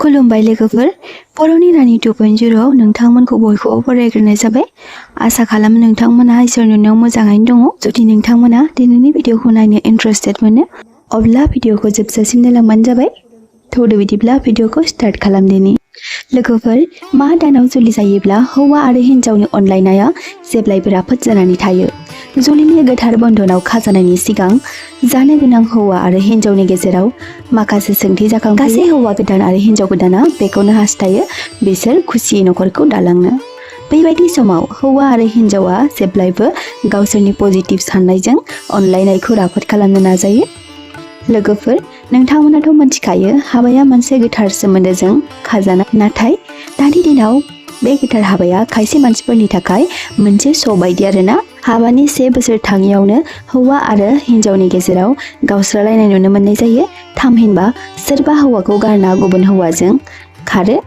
खुलुमबाय लोगोफोर बर'नि रानि 2.0 आव नोंथांमोनखौ बयखौबो बरायग्रोनाय जाबाय। आसा खालामो नोंथांमोना इसोरनि अननायाव मोजाङैनो दङ। जुदि नोंथांमोना दिनैनि भिडिअखौ नायनो इन्टारेस्टेड मोनो अब्ला भिडिअखौ जोबजासिम नायलांबानो जाबाय। थौदो बिदिब्ला भिडिअखौ स्टार्ट खालामदिनि। लोगोफोर मा दानाव जुलि जायोब्ला हौवा आरो हिन्जावनि अनलायनाया जेब्लायबो राफोद जानानै थायो। जुलिनि गोथार बन्धनाव खाजानायनि सिगां जानो गोनां हौवा आरो हिन्जावनि गेजेराव माखासे सोंथि जाखांफैयो। गासै हौवा गोदान आरो हिन्जाव गोदाना बेखौनो हास्थायो बिसोर खुसियै नखरखौ दालांनो। बेबायदि समाव हौवा आरो हिन्जावा जेब्लायबो गावसोरनि पजिटिभ साननायजों अनलायनायखौ राफोद खालामनो नाजायो। लोगोफोर नोंथांमोनाथ' मिथिखायो हाबाया मोनसे गोथार सोमोन्दोजों खाजानाय, नाथाय दानि दिनाव बे गोथार हाबाया खायसे मानसिफोरनि थाखाय मोनसे श' बायदि आरोना। हाबानि 1 बोसोर थाङियावनो हौवा आरो हिन्जावनि गेजेराव गावस्रालायनाय नुनो मोननाय जायो। थामहिनबा सोरबा हौवाखौ गारना गुबुन हौवाजों खारो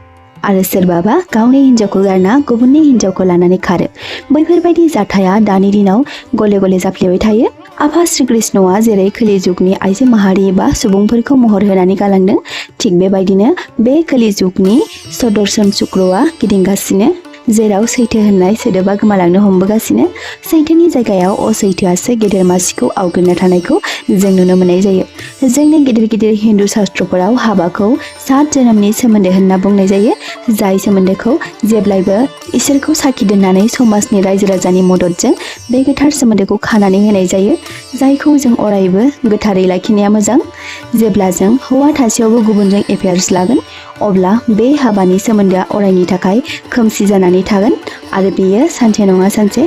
आरो सोरबाबा गावनि हिन्जावखौ गारना गुबुननि हिन्जावखौ लानानै खारो। बैफोरबायदि जाथाया दानि दिनाव गले गले जाफ्लेबाय थायो। आफा श्री कृष्णआ जेरै खोलि जुगनि आइजो माहारि एबा सुबुंफोरखौ महर होनानै गालांदों, थिग बेबायदिनो बे खोलि जुगनि सदर्शन चक्रआ गिदिंगासिनो, जेराव सैथो होननाय सोदोबा गोमालांनो हमबोगासिनो। सैथोनि जायगायाव असैथोआसो गेदेर मासिखौ आवग्रिना थानायखौ जों नुनो मोननाय जायो। जोंनि गिदिर गिदिर हिन्दु शास्त्रफोराव हाबाखौ 7 जोनोमनि सोमोन्दो होनना बुंनाय जायो, जाय सोमोन्दोखौ जेब्लायबो इसोरखौ साखि दोननानै समाजनि रायजो राजानि मददजों बे गोथार सोमोन्दोखौ खानानै होनाय जायो, जायखौ जों अरायबो गोथारै लाखिनाया मोजां। जेब्ला जों हौवा थासेयावबो गुबुनजों एफेयार्स लागोन अब्ला बे हाबानि सोमोन्दोआ अरायनि थाखाय खोमसि जानानै थागोन आरो बेयो सानसे नङा सानसे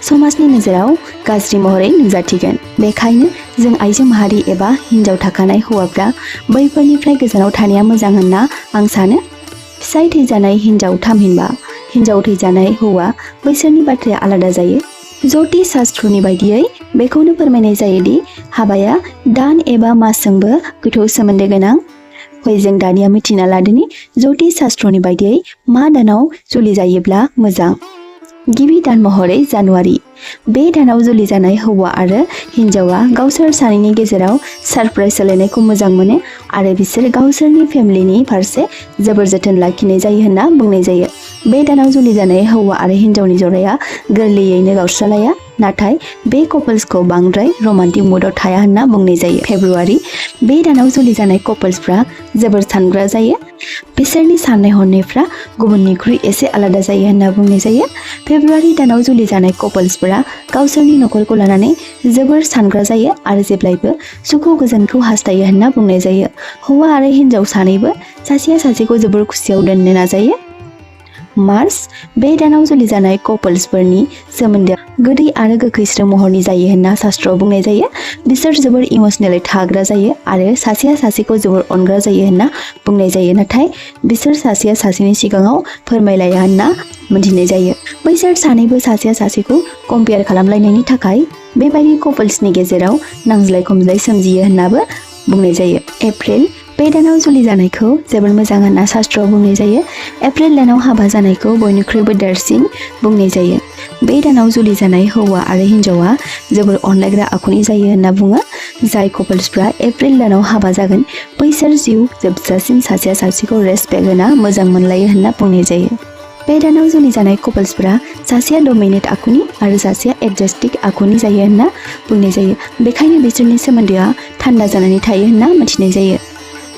समाजनि नोजोराव गाज्रि महरै नुजाथिगोन। बेखायनो जों आइजो माहारि एबा हिन्जाव थाखानाय हौवाफ्रा बैफोरनिफ्राय गोजानाव थानाया मोजां होनना आं सानो। फिसाय थैजानाय हिन्जाव थामहिनबा हिन्जाव थैजानाय हौवा बैसोरनि बाथ्राया आलादा जायो। ज्योतिष शास्त्रनि बायदियै बेखौनो फोरमायनाय जायोदि हाबाया दान एबा मासजोंबो गोथौ सोमोन्दो गोनां। फै जों दानिया मिथिना लादोनि ज्योतिष शास्त्रनि बायदियै मा दानाव जुलि जायोब्ला मोजां। गिबि दान महरै जानुवारि। बे दानाव जुलि जानाय हौवा आरो हिन्जावा गावसोर सानैनि गेजेराव सारप्राइज होलायनायखौ मोजां मोनो आरो बिसोर गावसोरनि फेमिलिनि फारसे जोबोर जोथोन लाखिनाय जायो होनना बुंनाय जायो। बे दानाव जुलि जानाय हौवा आरो हिन्जावनि जराया गोरलैयैनो गावस्रालाया, नाथाय बे कपल्सखौ बांद्राय रमान्टिक मुडआव थाया होनना बुंनाय जायो। फेब्रुवारि। बे दानाव जुलि जानाय कपल्सफ्रा जोबोर सानग्रा जायो। बिसोरनि साननाय हनायफ्रा गुबुननिख्रुइ एसे आलादा जायो होनना बुंनाय जायो। फेब्रुवारि दानाव जुलि जानाय कपल्सफोरा गावसोरनि नखरखौ लानानै जोबोर सानग्रा जायो आरो जेब्लायबो सुखु गोजोनखौ हास्थायो होनना बुंनाय जायो। हौवा आरो हिन्जाव सानैबो सासेया सासेखौ जोबोर खुसियाव दोननो नाजायो। मार्च। बे दानाव जुलि जानाय कपल्सफोरनि सोमोन्दोआ गोदै आरो गोखैस्रो महरनि जायो होनना शास्त्रआव बुंनाय जायो। बिसोर जोबोर इमसनेलै थाग्रा जायो आरो सासेया सासेखौ जोबोर अनग्रा जायो होनना बुंनाय जायो, नाथाय बिसोर सासेया सासेनि सिगाङाव फोरमायलाया होनना मिथिनाय जायो। बैसोर सानैबो सासेया सासेखौ कम्पेयार खालामलायनायनि थाखाय बेबायदि कपल्सनि गेजेराव नांज्लाय खमज्लाय सोमजियो होननाबो बुंनाय जायो। एप्रिल। बे दानाव जुलि जानायखौ जोबोर मोजां होनना शास्त्रआव बुंनाय जायो। एप्रिल दानाव हाबा जानायखौ बयनिख्रुइबो देरसिन बुंनाय जायो। बे दानाव जुलि जानाय हौवा आरो हिन्जावा जोबोर अनलायग्रा आखुनि जायो होनना बुङो। जाय कपल्सफ्रा एप्रिल दानाव हाबा जागोन बैसोर जिउ जोबजासिम सासेया सासेखौ रेसपेक्ट होना मोजां मोनलायो होनना बुंनाय जायो। बे दानाव जुलि जानाय कपल्सफ्रा सासेया डमिनेट आखुनि आरो सासेया एडजास्टिक आखुनि जायो होनना बुंनाय जायो। बेखायनो बिसोरनि सोमोन्दोआ थान्दा जानानै थायो होनना मिथिनाय जायो।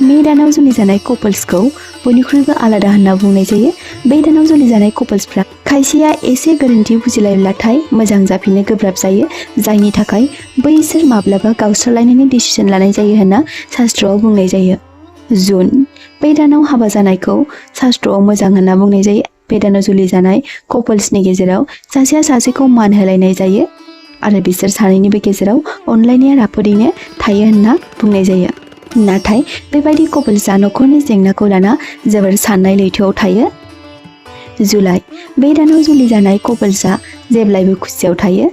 मे दानाव जुलि जानाय कपल्सखौ बयनिख्रुइबो आलादा होनना बुंनाय जायो। बे दानाव जुलि जानाय कपल्सफ्रा खायसेया एसे गोरोन्थि बुजिलायोब्लाथाय मोजां जाफिननो गोब्राब जायो, जायनि थाखाय बैसोर माब्लाबा गावस्रालायनायनि डिसिसन लानाय जायो होनना शास्त्रआव बुंनाय जायो। जुन। बे दानाव हाबा जानायखौ शास्त्रआव मोजां होनना बुंनाय जायो। बे दानाव जुलि जानाय कपल्सनि गेजेराव सासेया सासेखौ मान होलायनाय जायो आरो बिसोर सानैनिबो गेजेराव अनलायनाया राफोदैनो थायो होनना बुंनाय जायो। नाथाय बेबायदि कपल्सआ नखरनि जेंनाखौ लाना जोबोर साननाय लैथोआव थायो। जुलाइ। बे दानाव जुलि जानाय कपल्सआ जेब्लायबो खुसियाव थायो।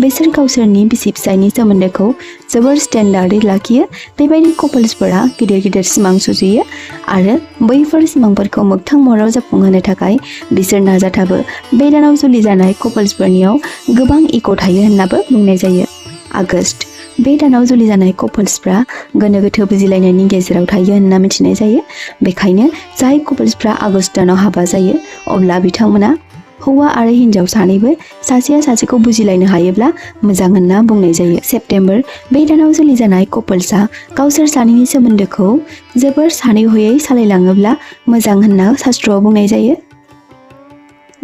बिसोर गावसोरनि बिसि फिसायनि सोमोन्दोखौ जोबोर स्टेन्डार्डै लाखियो। बेबायदि कपल्सफोरा गिदिर गिदिर सिमां सुजुयो आरो बैफोर सिमांफोरखौ मोगथां महराव जाफुंहोनो थाखाय बिसोर नाजाथाबो। बे दानाव जुलि जानाय कपल्सफोरनियाव गोबां इग' थायो होननाबो बुंनाय जायो। आगस्ट। बे दानाव जुलि जानाय कपल्सफ्रा गोनो गोथो बुजिलायनायनि गेजेराव थायो होनना मिथिनाय जायो। बेखायनो जाय कपल्सफ्रा आगस्ट दानाव हाबा जायो अब्ला बिथांमोना हौवा आरो हिन्जाव सानैबो सासेया सासेखौ बुजिलायनो हायोब्ला मोजां होनना बुंनाय जायो। सेप्तेम्बर बे दानाव जुलि जानाय कपल्सआ गावसोर सानैनि सोमोन्दोखौ जोबोर सानै हयै सालायलाङोब्ला मोजां होनना शास्त्रआव बुंनाय जायो।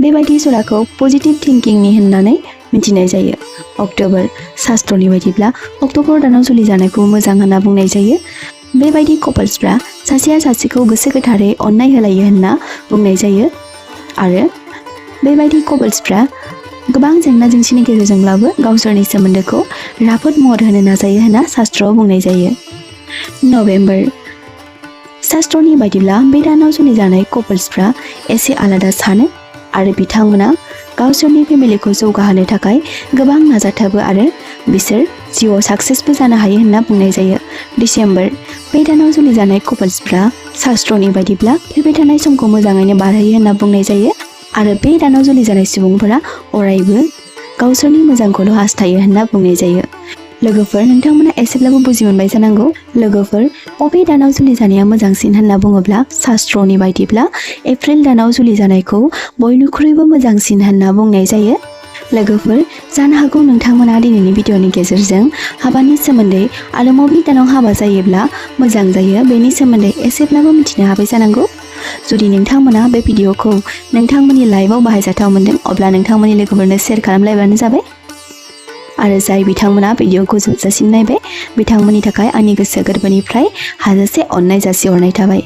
बेबायदि जराखौ पजिटिभ थिंकिंनि होननानै मिथिनाय जायो। अक्ट'बर शास्त्रनि बायदिब्ला अक्ट'बर दानाव जुलि जानायखौ मोजां होनना बुंनाय जायो। बेबायदि कपल्सफ्रा सासेया सासेखौ गोसो गोथारै अननाय होलायो होनना बुंनाय जायो आरो बेबायदि कपल्सफ्रा गोबां जेंना जेंसिनि गेजेरजोंब्लाबो गावसोरनि सोमोन्दोखौ राफोद महर होनो नाजायो होनना शास्त्रआव बुंनाय जायो। नभेम्बर शास्त्रनि बायदिब्ला बे दानाव जुलि जानाय कपल्सफ्रा एसे आलादा सानो आरो बिथांमोना गावसोरनि फेमिलिखौ जौगाहोनो थाखाय गोबां नाजाथाबो आरो बिसोर जिउआव साक्सेसबो जानो हायो होनना बुंनाय जायो। डिसेम्बर बे दानाव जुलि जानाय कपल्सफ्रा शास्त्रनि बायदिब्ला फैबाय थानाय समखौ मोजाङैनो बारहोयो होनना बुंनाय जायो आरो बे दानाव जुलि जानाय सुबुंफोरा अरायबो गावसोरनि मोजांखौल' हास्थायो होनना बुंनाय जायो। लोगोफोर, नोंथांमोना एसेब्लाबो बुजि मोनबाय जानांगौ। लोगोफोर, बबे दानाव जुलि जानाया मोजांसिन होनना बुङोब्ला शास्त्रनि बायदिब्ला एप्रिल दानाव जुलि जानायखौ बयनिख्रुइबो मोजांसिन होनना बुंनाय जायो। लोगोफोर, जानो हागौ नोंथांमोना दिनैनि भिडिअनि गेजेरजों हाबानि सोमोन्दै आरो बबे दानाव हाबा जायोब्ला मोजां जायो बेनि सोमोन्दै एसेब्लाबो मिथिनो हाबाय जानांगौ। जुदि नोंथांमोना बे भिडिअखौ नोंथांमोननि लाइफआव बाहायजाथाव मोनदों अब्ला नोंथांमोननि लोगोफोरनो शेयार खालामलायबानो जाबाय आरो जाय बिथांमोना भिडिअखौ जोबजासिम नायबाय बिथांमोननि थाखाय आंनि गोसो गोरबोनिफ्राय हाजासे अननाय जासिहरनाय थाबाय।